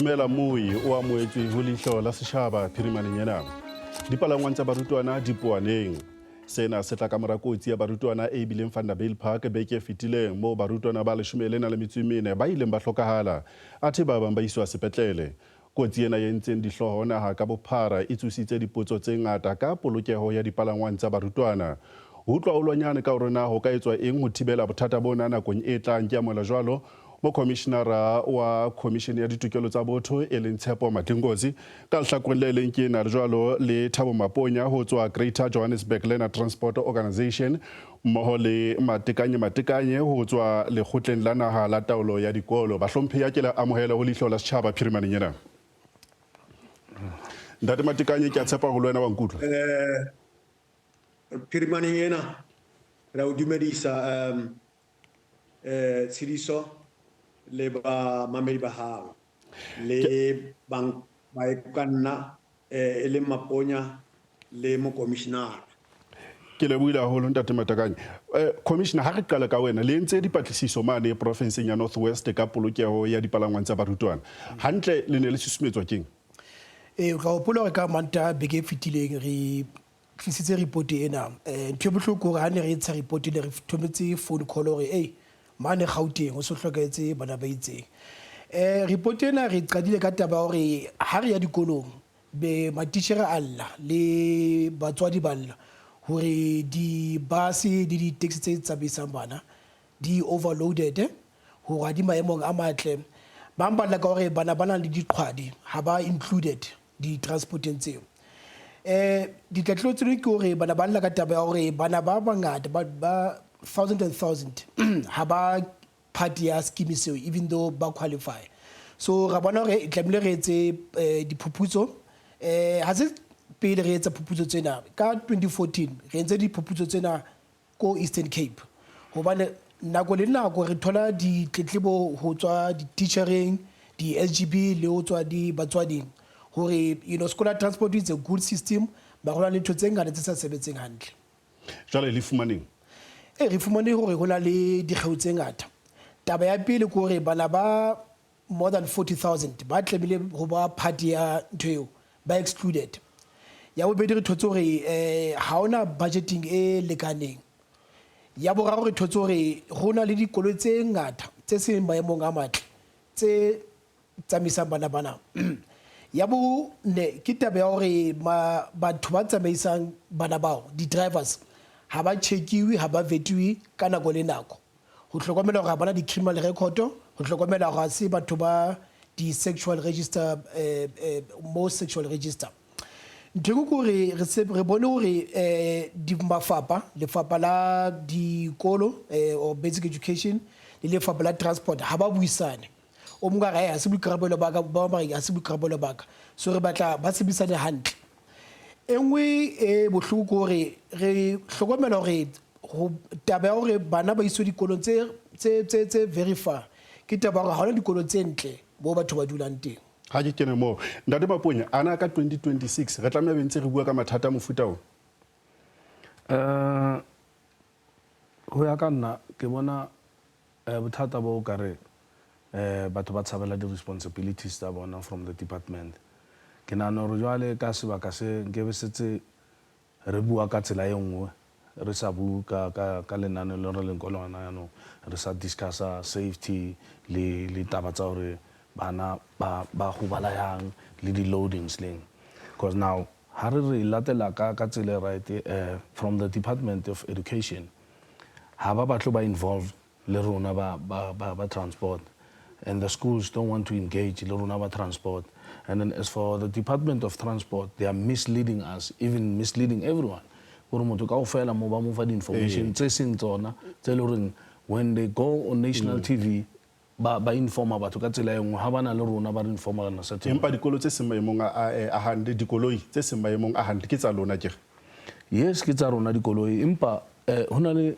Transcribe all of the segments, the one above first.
Dumela moi o amoetswe ho Leihlo la Setjhaba phirimaneng ena. Dipalangwang tsa barutwana di poaneng. Sena se tla ka mora kotsi ya barutwana e bileng Vanderbijlpark beke e fetileng moo barutwana ba leshome le na le metso e mene ba ileng ba hlokahala athe ba bang ba iswa sepetlele. Kotsi ena e entseng dihlooho naha ka bophara e tsositse dipotso tse ngata ka polokeho ya dipalangwang tsa barutwana. Ho utlwa holwanyane ka hore na ho ka etswa eng ho thibela bothata bona nakong e tlang ke amohela jwalo Mokhomishenara wa Khomishene ya Ditokelo tsa Botho e leng Tshepo Madlingozi. Ka lehlakoreng le leng ke na le jwalo le Thabo Maponya ho tswa Greater Johannesburg Learner Transport Organisation mmoho le Matekanye Matekanye ho tswa Lekgotleng la Naha la Taolo ya Dikolo. Bahlomphehi a ke le amohele ho Leihlo la Setjhaba phirimaneng ena. Ntate Matekanye, ke a tshepa hore le wena wa nkutlwa. Phirimaneng ena re a o dumedisa Tshidiso le bamamedi ba hao le bang ba ka nna e leng Maponya le mokomishinara. Ke lebohile haholo Ntate Matakanye. Commissioner, ha re qala ka wena, le entse dipatlisiso mane porofenseng ya North West ka polokeho ya dipalangwang tsa barutwana. Hantle le ne le susumetswa keng? Ee, o tla hopola hore ka Mantaha beke e fetileng re tlisitse report ena. Ntho e bohloko hore ha ne re ntsha report ne re thometse phone call hore ei mane Gauteng ho so hlokahetse bana ba itseng. Report ena re qadile ka taba ya hore ha re ya dikolong be matitjhere a lla le batswadi ba lla hore di-bus le di-taxi tse tsamaisang bana di overloaded, hore ha di maemong a matle. Bang ba lla ka hore bana ba nang le diqhwadi ha ba included di-transporteng tseo. Ditletlebo tse ding ke hore bana ba lla ka taba ya hore bana ba bangata ba thousand and thousand ha ba part ya scheme seo even though ba qualify. So ra bona hore tlamehile re etse diphuputso. Ha se pele re etsa phuputso tsena, ka 2014 re entse diphuputso tsena ko Eastern Cape hobane nako le nako re thola ditletlebo ho tswa di-teachereng, di-SGB le ho tswa di batswading hore scholar transport is a good system, mara ho na le ntho tse ngata tse sa sebetseng hantle. Jwale le fumaneng? Ee, re fumane hore ho na le dikgeo tse ngata. Taba ya pele ke hore bana ba more than 40,000 ba tlamehile ho ba part ya ntho eo ba excluded. Ya bobedi re thotse hore ha hona budgeting e lekaneng. Ya boraro re thotse hore ho na le dikoloi tse ngata tse seng maemong a matle tse tsamaisang bana bana. Ya bone ke taba ya hore batho ba tsamaisang bana bao, di-drivers, ha ba check-iwe, ha ba vetiwe ka nako le nako. Ho hlokomela hore ha bana di-criminal record, ho hlokomela hore ha se batho ba di-sexual register, mo sexual register. Ntho e nngwe ke hore re se re bone hore di mafapha, lefapha la dikolo or basic education le lefapha la transport ha ba buisane. O mongwe a re ha se boikarabelo ba ka, ba bang ba re ha se boikarabelo ba ka. So re batla ba sebedisane hantle. E nngwe e bohloko ke hore re hlokomela hore ho taba ya hore bana ba iswe dikolong tse tse tse tse very far ke taba ya hore ha hona dikolo tse ntle moo batho ba dulang teng. Ha ke kene moo, Ntate Maponya, ana ka 2026 re tlameha be ntse re bua ka mathata a mofuta o? Ho ya ka nna ke bona bothata bo ka re batho ba tshabela di-responsibilities tsa bona from the department. Ke nahana hore jwale ka sebaka se nkebe setse re bua ka tsela e nngwe, re sa bue ka, ka, ka lenaneo le re leng ko lona jaanong, re sa discussa safety le, le taba tsa gore bana ba, ba gobala yang le di-loadings leng. Because now ha re re latela ka, ka tsela e right from the Department of Education, ha ba batle ba involved le rona ba, ba, ba, ba transport and the schools don't want to engage le rona ba transport. And then as for the Department of Transport, they are misleading us, even misleading everyone. Gore motho kaofela mo ba mo fa di-information tse seng tsona, tse e le goreng when they go on national TV, ba, ba informa batho ka tsela e nngwe, ha ba na le rona ba re informa ka certain. Empa dikolo tse seng maemong a hantle, dikoloi tse seng maemong a hantle ke tsa lona akere? Yes, ke tsa rona dikoloi, empa ho na le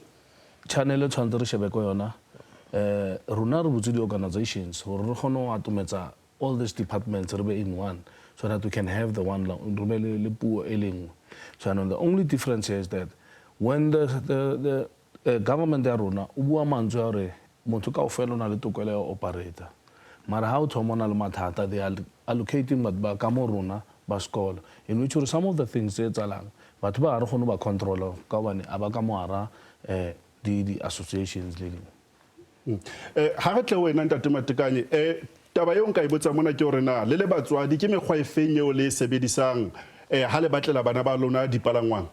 channel e tshwanetse re shebe ko yona. Rona re butse di-organizations gore re kgone go atometsa all these departments re be in one so that we can have the one, re be le puo e le nngwe. So the only difference here is that when the government ya rona o bua mantswe a gore motho kaofela o na le tokelo ya go operata. Mara ha o thoma o na le mathata, they are allocating batho ba ka mo rona ba sekolo, in which gore some of the things tse etsahalang, batho ba ha re kgone ho ba controla ka hobane a ba ka mo hara di-associations le ding. Ha re tle wena Ntate Matekanye, taba eo nka e botsa mona ke hore na le le batswadi ke mekgwa e feng eo le e sebedisang ha le batlela bana ba lona dipalangwang?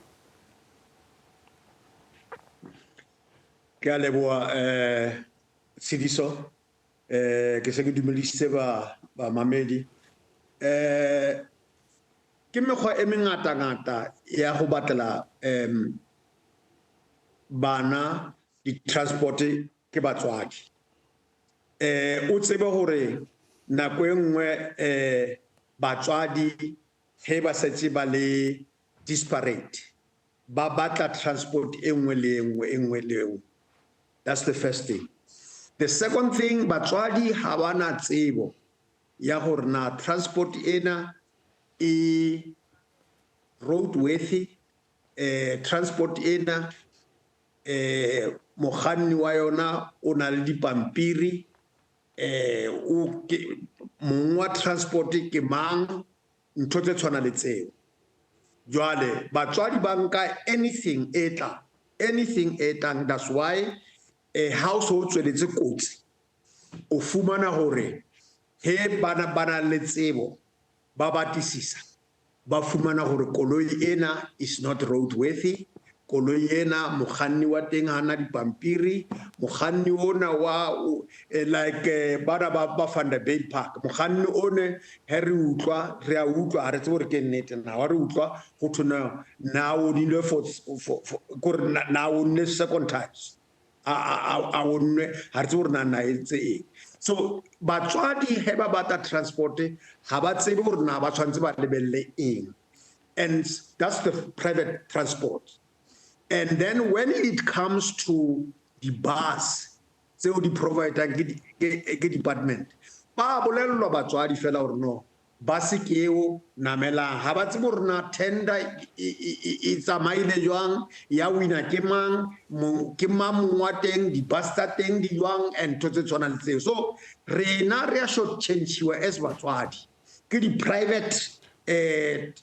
Ke a leboha Tshidiso. Ke se ke dumedisitse ba bamamedi. Ke mekgwa e mengata-ngata ya go batlela bana di-transport ke batswadi. O tsebe hore nako e nngwe batswadi he ba setse ba le disparate, ba batla transport e nngwe le e nngwe, e nngwe le e nngwe. That's the first thing. The second thing, batswadi ha ba na tsebo ya hore na transport ena e roadworthy, transport ena mokganni wa yona o na le dipampiri, o ke mong wa transport ke mang, ntho tse tshwana le tseo. Jwale batswadi ba nka anything e tlang, anything e tlang. That's why ha o so tsweletse kotsi, o fumana hore he bana ba na le tsebo, ba batlisisa, ba fumana hore koloi ena is not roadworthy, koloi ena mokganni wa teng ha na dipampiri, mokganni ona wa like bana ba Van der Bijl Park, mokganni one he re utlwa, re a utlwa, ha re tsebe hore ke nnete na, wa re utlwa ho thwe na, na o nile for, for, for, kore na, na o nne second times. A o nwe, ha re tsebe hore na na entse eng. So batswadi he ba batla transport ha ba tsebe hore na ba tshwanetse ba lebelle eng. And that's the private transport. And then when it comes to the bus tseo di providang ke department, ba bolellwa batswadi fela hore no, bus ke eo namelang. Ha ba tsebe hore na tender e tsamaile jwang, ya wina ke mang, ke mang mong wa teng, di-bus tsa teng di jwang, and ntho tse tshwanang le tseo. So rena re a short change-iwa as batswadi ke di-private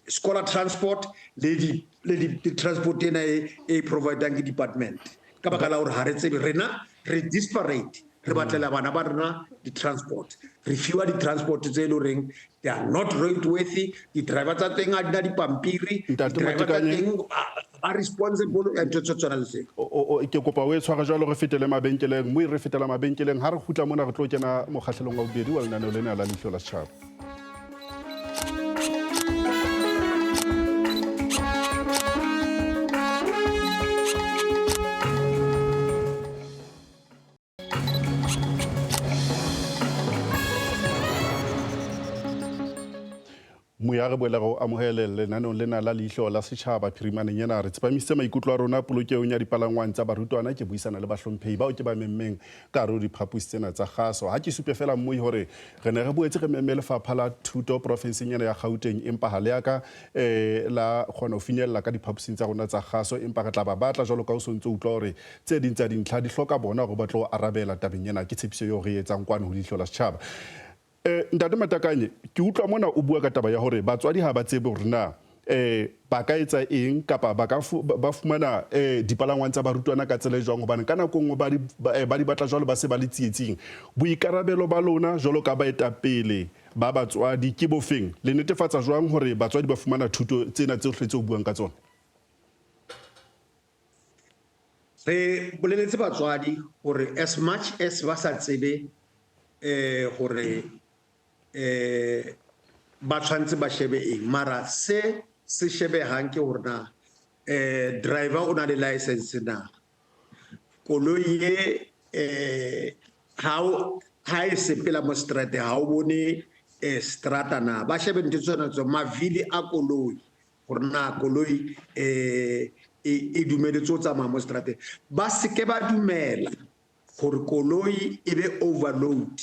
scholar transport le di transport ena e providang ke department. Ka baka la hore ha re tsebe, rena re disparate, re batlela bana ba rena di-transport, re fiwa di-transport tse e leng horeng they are not roadworthy, di-driver tsa teng ha di na dipampiri, Ntate di-driver tsa Matekanye. teng ba responsible and ntho tse tshwanang le tseo. Ke kopa o e tshware jwalo, re fetele mabenkeleng. Mo re fetela mabenkeleng, ha re kgutla mona re tlo kena mokgahlelong wa bobedi wa lenaneo lena la Leihlo la Setjhaba. Moya re boela go amohele lenaneong lena la Leihlo la Setjhaba phirimaneng ena. Re tsepamisitse maikutlo a rona polokehong ya dipalangwang tsa barutwana. Ke buisana le bahlomphehi bao ke ba memmeng ka hare ho diphaposi tsena tsa kgaso. Ha ke supe fela mmui hore re ne re boetse re memme lefapha la thuto porofenseng ena ya Gauteng, empa ha le a ka la kgona ho finyella ka diphaposing tsa rona tsa kgaso, empa re tla ba batla jwalo ka o so ntso utlwa hore tse ding tsa dintlha di hloka bona hore ba tlo arabela tabeng ena. Ke tshepiso eo re e etsang kwano ho Leihlo la Setjhaba. Ntate Matakanye, ke utlwa mona o bua ka taba ya hore batswadi ha ba tsebe hore na ba ka etsa eng kapa ba ka ba fumana dipalangwang tsa barutwana ka tsela e jwang, hobane ka nako nngwe ba di batla jwalo ba se ba le tsietsing. Boikarabelo ba lona jwalo ka baetapele ba batswadi ke bofeng? Le netefatsa jwang hore batswadi ba fumana thuto tsena tsohle tseo buang ka tsona? Re boleletse batswadi hore as much as ba sa tsebe hore ba tshwanetse ba shebe eng, mara se se shebehang ke hore na driver o na le license na, koloi e ha e sepela mo strateng ha o bone strata na, ba shebe ntho tsena tsa mavili a koloi hore na koloi e dumeletse ho tsamaya mo strateng. Ba seke ba dumela hore koloi e be overload,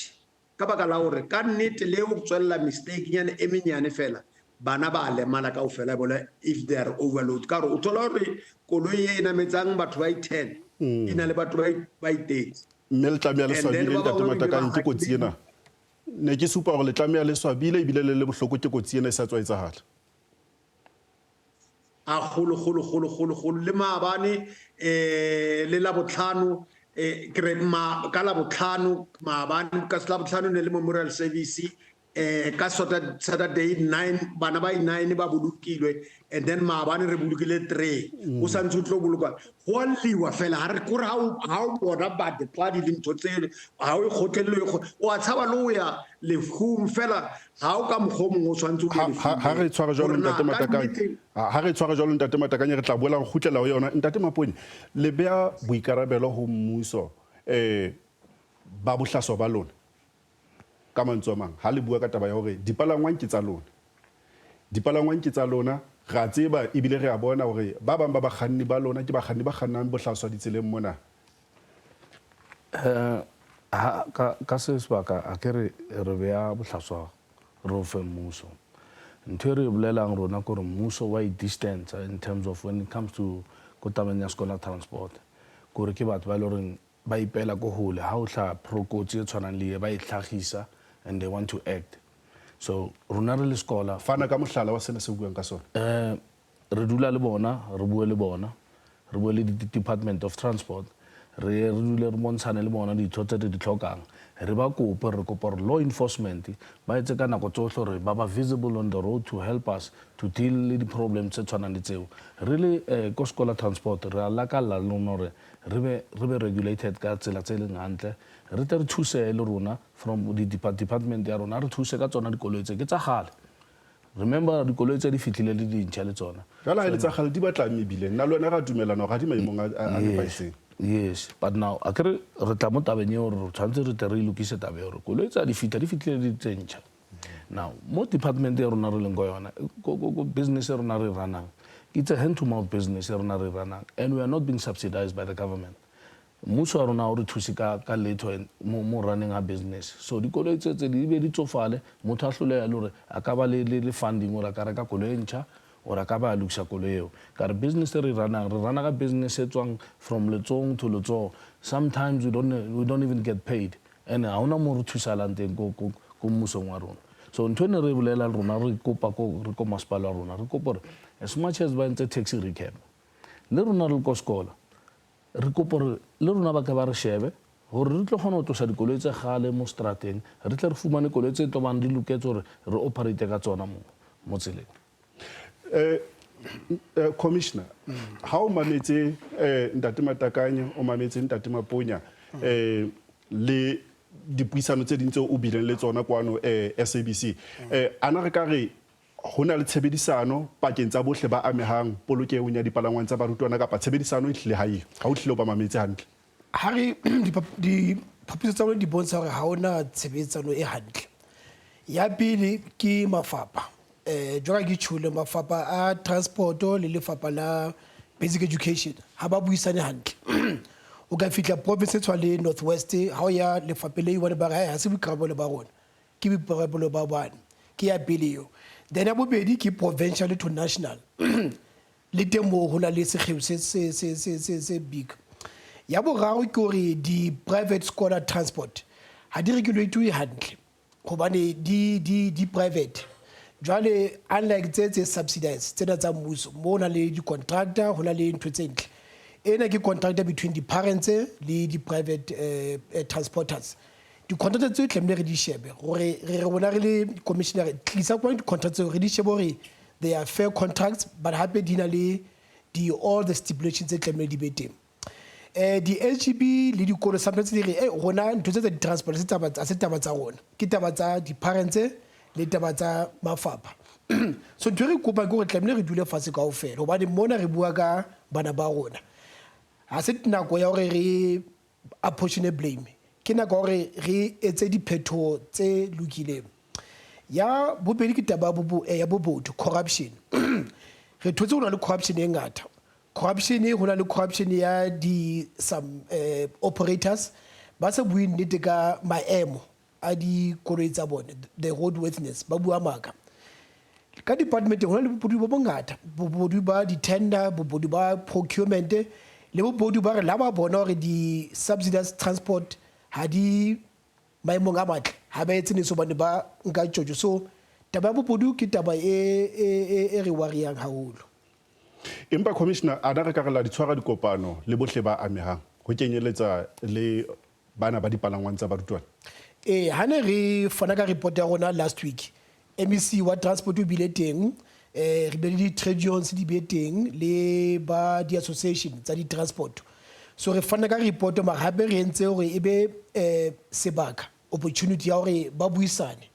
ka baka la hore ka nnete le ho tswella mistake nyane e menyane fela, bana ba lemala kaofela bona if they are overload. Ka hore o thola hore koloi e nametsang batho ba i-10 e na le batho ba i-30. Mme le tlameha le And then swabile, ba Ntate bangwe ebile ba Matakanye, ke kotsi ena. Ne ke supa hore le tlameha le swabile ebile le le bohloko ke kotsi ena e sa tswa etsahala. A golo golo golo golo golo le maabane le Labotlhano, ke re ma ka Labotlhano, maabane ka Labotlhano ne le memorial service, ka Saturday 9 bana ba 9 ba bolokilwe, and then maabane re bolokile 3, o santse o tlo boloka. Go a lliwa fela, ha re kore ha o bona batswadi le ntho tsele, ha o e kgotlelele, o a tshaba le o ya lefung fela, ha o ka mokgwa o mongwe o tshwanetse o ye lefung. Ha re tshware jwalo, Hore na Ntate ka Matakanye, nnete- ha re tshware jwalo, Ntate Matakanye, re tla boela re kgutlela ho yona. Ntate Maponye, le beha boikarabelo ho mmuso ba bohlaswa ba lona. Ka mantswe a mang, ha le bua ka taba ya hore dipalangwang ke tsa lona, dipalangwang ke tsa lona, re a tseba ebile re a bona hore ba bang ba bakganni ba lona ke bakganni ba kgannang bohlaswa ditseleng mona. Ha, ka se sebaka a ke re re beha bohlaswa re o fe mmuso. Ntho e re e bolelang rona ke hore mmuso wa i-distance in terms of when it comes to ko tabeng ya scholar transport, kore ke batho ba e leng horeng ba ipela ko hole ha o hlaha kotsi e tshwanang le e ba e tlhagisa and they want to act. So rona re le scholar, Fana ka mohlala wa sena se buang ka sona. Re dula le bona, re bue le bona, re bue le di-Department of Transport, re dule re bontshane le bona ditho tse re di tlhokang, re ba kope, re kopa hore law enforcement ba etse ka nako tsohle hore ba ba visible on the road to help us to deal le di-problem tse tshwanang le tseo. Re le ko scholar transport, re a lakalla le rona hore re be regulated ka tsela tse leng hantle, re tle re thuse le rona from di department ya rona, re thuse ka tsona dikoloi tse ke tsa kgale. Remember, dikoloi tse di fitlhile le dintšha le tsona. Jwale ha e le tsa kgale, di batla mebileng, nna le wena ra dumellana hore ha di maemong a nepahetseng. Yes, but now a kere re tla mo tabeng eo, re tshwanetse re tle re lokise taba eo, gore koloi tsa di fitlha di fitlhile di tse ntšha. Now mo department e rona re leng ko yona, ko business e rona re runang, it's a hand to mouth business e rona re runang, and we are not being subsidized by the government. Mmuso wa rona o re thuse ka letho mo running a business. So dikoloi tse di be di tsofale, motho a hloleha le hore a ka ba le funding hore a ka reka koloi e ntšha or a ka ba a lokisa koloi eo. Ka re business e re runang, re runa ka business e tswang from letsong to letsogo. Sometimes we don't even get paid, and ha hona mo re thusalang teng ko mmusong wa rona. So ntho e ne re e bolela le rona, re kopa ko re ko masepala wa rona, re kopa hore as much as ba entse taxi recap, le rona re le ko sekola, re kopa hore le rona ba ke ba re shebe hore re tlo kgona ho tlosa dikoloi tse kgale mo strateng, re tle re fumane koloi tse tlo bang di loketse hore re operate ka tsona mo tseleng. Commissioner, ha o mametse Ntate Matakanye, o mametse Ntate Maponya, le dipuisano tse ding tseo o bileng le tsona kwano SABC, ana re ka re ho na le tshebedisano pakeng tsa bohle ba amehang polokehong ya dipalangwang tsa barutwana, kapa tshebedisano e hlile ha eyo ha o hlile o ba mametse hantle? Ha re diphuputso tsa rona di bontsha hore ha hona tshebetsano e hantle. Ya pele ke mafapha, jwalo ke tjhole, mafapha a transport le lefapha la basic education ha ba buisane hantle. O ka fihla province e tshwana le North West, ha o ya lefapheng le one, ba re ha se boikarabelo ba rona, ke boikarabelo ba bane. Ke ya pele eo. Then ya bobedi ke provincial to national, le teng moo ho na le sekgeo se big. Ya boraro ke hore di-private scholar transport ha di regulate hantle, hobane di private. Jwale unlike tse subsidized tsena tsa mmuso, mo ho na le di-contractor, ho na le ntho tse ntle. Ena ke contractor between di-parents le di-private transporters. Di-contract tseo tlamehile re di shebe, gore re rona re le commissioner tlisa kwa di-contract tseo, re di shebe hore they are fair contracts, but hape di na le di all the stipulations tse tlamehile di be teng. Di-LGB le dikolo sometimes di re, rona ntho tse tsa di-transport ha se taba tsa rona, ke taba tsa di-parents le taba tsa mafapha. So ntho e re kopang ke hore tlamehile re dule fatshe kaofela, hobane mona re bua ka bana ba rona. Ha se nako ya hore re apportione blame, ke nako ya hore re etse diphethoho tse lokileng. Ya bobedi ke taba ya bobodu, corruption. Re thotse ho na le corruption e ngata. Corruption, ho na le corruption ya di some operators ba sa bue nnete ka maemo a dikoloi tsa bone, the roadworthiness, ba bua maka. Ka department ho na le bobodu bo bongata, bobodu ba di-tender, bobodu ba procurement, le bobodu ba re la ba bona hore di-subsidized transport ha di Maemong a matle ha ba etse niks hobane ba nka tjotjo. So taba ya bobodu ke taba e e e, e re wariyang haholo. Empa Commissioner, ana re ka re la di tshwara dikopano le bohle ba amehang, ho kenyeletsa le bana ba dipalangwang tsa barutwana? Ee, ha ne re fana ka report ya rona last week, MEC wa transport o bile teng, eh re bile le di-trade unions di be teng le ba di-association tsa di-transport. So re fana ka report mara hape re entse hore e be eh sebaka, opportunity ya hore ba buisane.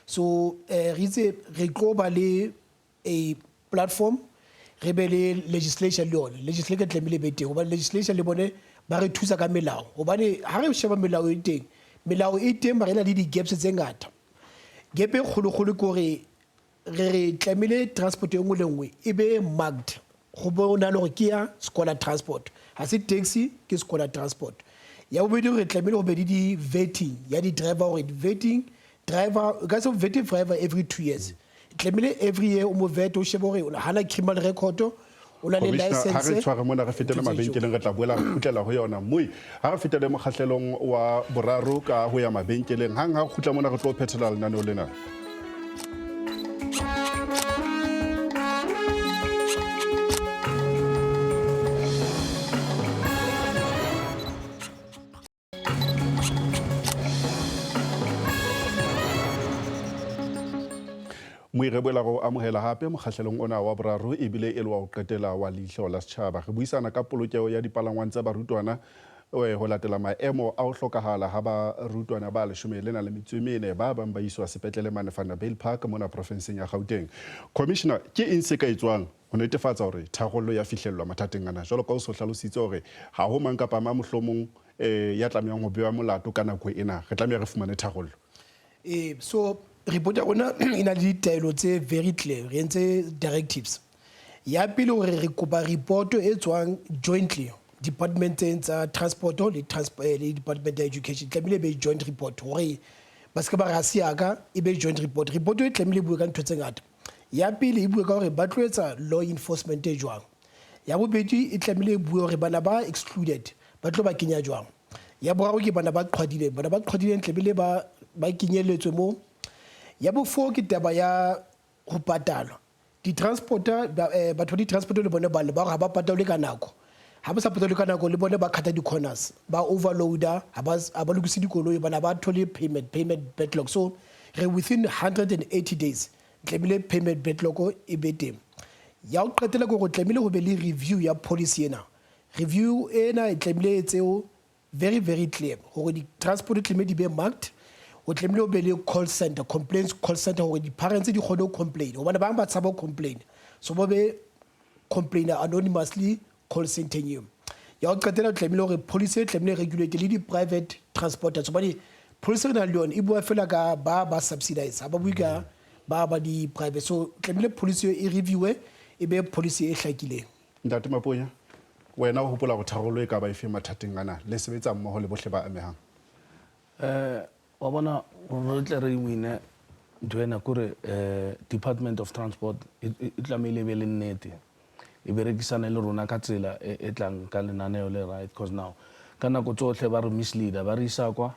So eh re itse re tlo ba le a platform re be le legislation le yone. Legislation tlamehile e be teng hobane legislation le bone ba re thusa ka melao. Hobane ha re sheba melao e teng, melao e teng mara e na le di-gaps tse ngata. Gap e kgolokgolo ke hore re re tlamehile transport e nngwe le nngwe e be marked go bona le gore ke ya scholar transport, ha se taxi, ke scholar transport. Ya bobedi, re tlamehile go be le di-vetting ya di-driver, gore vetting driver o ka se vete driver every 2 years, tlamehile every year o mo vet, o shebe gore hana criminal record, o na le Commissioner, ha re license. Tshware mona, re fetele Ntho tse mabenkeleng, re tla boela re kgutlela ho yona moi. Ha re fetele mokgahlelong wa boraro ka ho ya mabenkeleng. Hang ha re kgutla mona, re tlo phethela lenaneo lena. Moi, re boela go amohela hape mokgahlelong ona wa boraro ebile e le wa ho qetela wa Leihlo la Setjhaba. Re buisana ka polokeho ya dipalangwang tsa barutwana ho latela maemo a ho hlokahala ha barutwana ba 14 ba bang ba iswa sepetlele mane Vanderbijlpark mona profenseng ya Gauteng. Commissioner, ke eng se ka etswang ho netefatsa hore tharollo ya fihlellwa mathateng ana? Jwalo ka o so hlalositse hore ha ho mang kapa mang mohlomong ya tlamehang ho bewa molato ka nako ena, re tlameha re fumane tharollo. Ee, so report ya rona e na le ditaelo tse very clear. Re entse directives. Ya pele, hore re kopa report e tswang jointly departmenteng tsa transport le department ya education. Tlamehile e be joint report hore ba se ke ba re ha se ya ka, e be joint report. Report e tlamehile e bue ka ntho tse ngata. Ya pele, e bue ka hore ba tlo etsa law enforcement e jwang. Ya bobedi, e tlamehile e bue hore bana ba excluded ba tlo ba kenya jwang. Ya boraro ke bana ba qhwadileng, bana ba qhwadileng tlamehile ba kenyelletswe mo. Ya bofo ke taba ya ho patalwa di-transporter, batho ba di-transport le bone ba le ba hore ha ba patalwe ka nako. Ha ba sa patalwe ka nako, le bone ba cut di-corners, ba overloader, ha ba lokise dikoloi, bana ba thole payment backlog. So re within 180 days tlamehile payment backlog e be teng. Ya ho qetela ke hore tlamehile ho be le review ya policy ena. Review ena e tlamehile e tseo very very clear hore di-transport tlamehile di be marked, o tlamehile o be le call center, complaints call center, hore di-parents di kgone ho complain, hobane bang ba tshaba ho complain, so ba be complainer anonymously call centeng eo. Ya ho qetela, tlamehile hore policy e tlamehile e regulate le di-private transporters, hobane policy re nang le yona e bua fela ka ba ba subsidize, ha ba bue ka ba ba di-private. So tlamehile policy e reviewe, e be policy e hlakileng. Ntate Maponya, wena o hopola hore tharollo e ka ba efe mathateng ana le sebetsa mmoho le bohle ba amehang? Wa bona, re tle re wine ntho ena kore Department of Transport e tlamehile e be le nnete, e berekisane le rona ka tsela e tlang ka lenaneo le right, cause now ka nako tsohle ba re misleader, ba re isa kwa,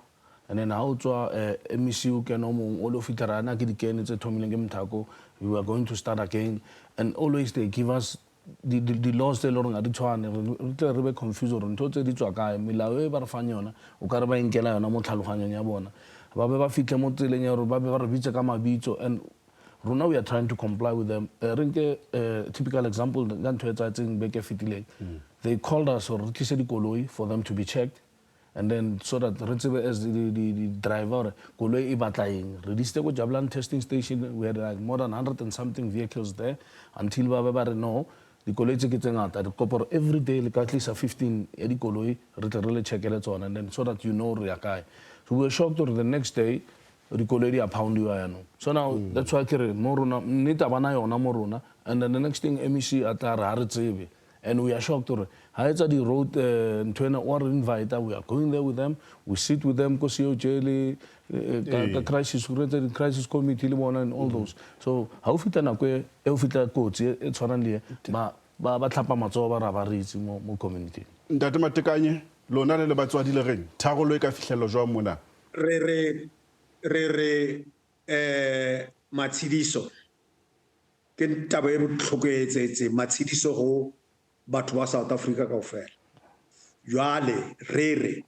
and then ha o tswa MEC, o kena o mong, o lo fihla ra na ke dikene tse thomileng ke Mthako, we are going to start again, and always they give us di-laws tse e le goreng ga di tshwane. Re tle re be confused gore ntho tse di tswa kae. Melao e ba re fang yona, o ka re ba inkela yona mo tlhaloganyong ya bona. Ba be ba fitlhe mo tseleng ya gore ba be ba re bitse ka mabitso, and rona we are trying to comply with them. Re nke typical example ka ntho e tsaetseng beke e fetileng. They called us gore re tlise dikoloi for them to be checked, and then so that re tsebe as the driver gore koloi e batla eng. Re disitse ko Jabulani testing station, we had like more than 100 and something vehicles there, until ba be ba re no, dikoloi tse ke tse ngata, re kopa gore every day le ka tlisa 15 ya dikoloi, re tle re le checkele tsona, and then so that you know re ya kae. So we were shocked gore the next day dikoloi di a poundiwa yaanong. So now that's why ke re mo rona nnete a bana yona mo rona. And then the next thing, MEC a tla re ha re tsebe, and we are shocked gore ha etsa di-road ntho ena o re invite, we are going there with them, we sit with them ko COJ le ka crisis, re etse di-crisis committee le bona and all those. So ha o fihla nako e o fihla kotsi e tshwanang le e, ba tlhapa matsoho, ba ra ba re itse mo community. Ntate Matekanye, lona le le batswadi le reng? Tharollo e ka fihlellwa jwang mona? Re re re re matshidiso ke taba e botlhoko e etsahetseng, matshidiso go batho ba South Africa kaofela. Jwale re re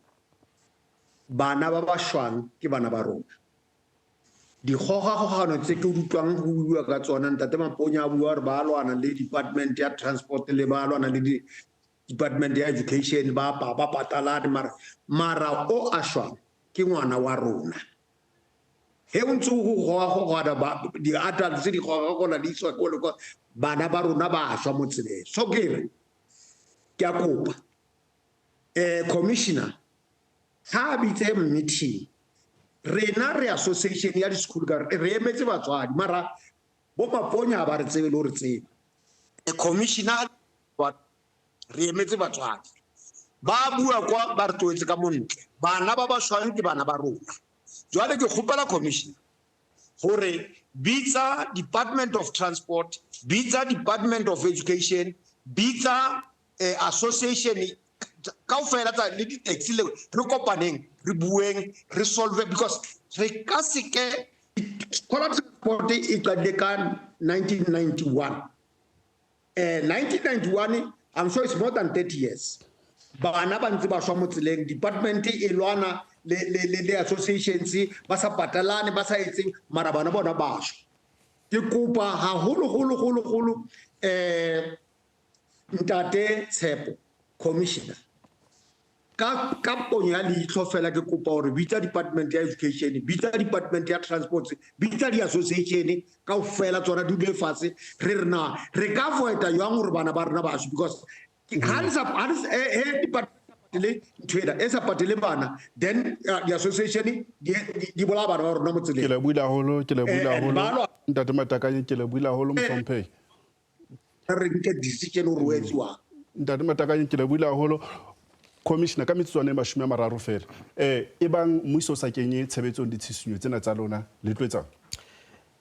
bana ba ba shwang ke bana ba rona. Dikgogakgogano tse ke utlwang go bua ka tsona, ntate Maponya a bua gore ba lwana le department ya transport le ba lwana le department ya education, ba ba patalane, mara o a shwang ke ngwana wa rona. He o ntse go gogagogana di-adults di gogagogana di iswa ko le kwa, bana ba rona ba shwa mo tseleng. So ke re ke a kopa commissioner ha a bitse meeting, rena re association ya di-school ka re emetse batswadi, mara bo Maponya ba re tsebe le ho re tseba. Commissioner re emetse batswadi ba bua kwa ba re tlohetse ka montle, bana ba ba shwang ke bana ba rona. Jwale ke kgopela commissioner hore bitsa Department of Transport, bitsa Department of Education, bitsa association kaofela tsa le di-taxi le re kopaneng, re bueng, re solve, because re ka seke scholar transport e qadile ka 1991. 1991, I'm sure it's more than 30 years. Bana ba ntse ba shwa mo tseleng, department e lwana le le le, le associations ba sa patalane, ba sa etseng, mara bana bona ba shwa. Ke kopa haholo holo holo holo ntate Tshepo commissioner ka ponyo ya leihlo fela, ke kopa hore bitsa department ya education, bitsa department ya transport, bitsa di-association kaofela tsona di dule fatshe, re re na re ka avoida jwang hore bana ba rona ba shwe, because ha le sa ha le department patele ntho ena e sa patele bana, then di-association di bolaya bana ba rona mo tseleng. Ke lebohile haholo, ke lebohile And haholo. Ntate Matakanye, ke lebohile haholo, mohlomphehi. Re nke decision hore o etsiwang. Ntate Matakanye, ke lebohile haholo. Commissioner, ka metsotswana e 30 fela, e bang mmuso o sa kenye tshebetsong ditshisinyo tsena tsa lona, le tlo etsang?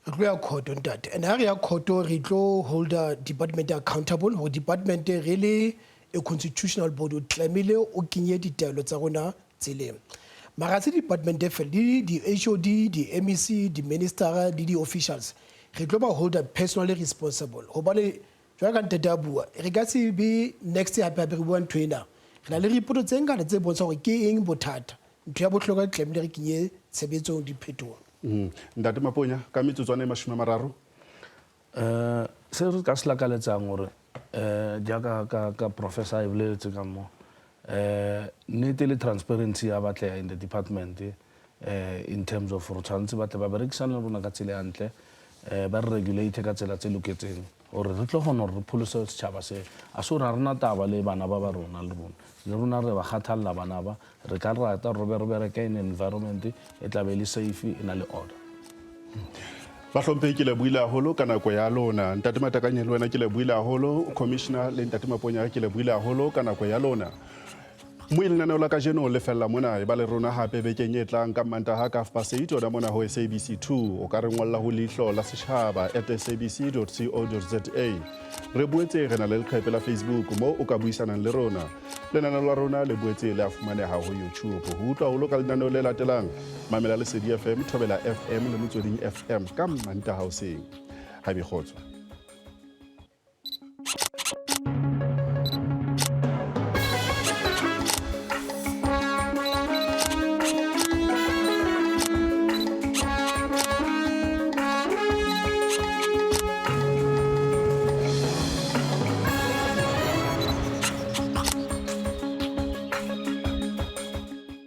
Re tlo ya court, ntate, and ha re ya court re tlo holda department accountable, hore department re le a constitutional body o tlamehile o kenye ditaelo tsa rona tseleng. Mara se department e fela, le di-HOD, di-MEC, di-minister le di-officials, re tlo ba holda personally responsible, hobane jwalo ka ntate a bua, re ka se be next year hape hape re bua ntho ena. Re na le report tse ngata tse bontshang hore ke eng bothata. Ntho ya bohlokwa, tlamehile re kenye tshebetsong diphetoho. Ntate Maponya, ka metsotswana e 30. Se re ka se lakaletsang hore jaaka ka professor e boleletse ka mo nnete le transparency ya batleha in the department, in terms of re tshwanetse ba tle ba berekisane le rona ka tsela e hantle, ba re regulate ka tsela tse loketseng hore re tlo kgona hore re pholose setjhaba se. A se hore ha rena taba le bana ba ba rona, le rona re ba kgathalla bana ba, re ka rata re be re bereke in environment e tla be le safe, e na le order. Bahlomphehi, ke lebohile haholo ka nako ya lona. Ntate Matakanye, le wena ke lebohile haholo. Commissioner le ntate Maponya, ke lebohile haholo ka nako ya lona. Mo lenaneo la kajeno le fella mona. E ba le rona hape bekeng e tlang ka Mantaha ka 8:30 ona mona ho SABC 2. O ka re ngolla ho leihlo la setjhaba@sabc.co.za. Re boetse re na le leqhepe la Facebook moo o ka buisanang le rona. Lenaneo la rona le boetse le a fumaneha ho YouTube. Ho utlwa haholo ka lenaneo le latelang, mamela Lesedi FM, Thobela FM le Motsweding FM ka Mantaha hoseng. Ha be kgotso.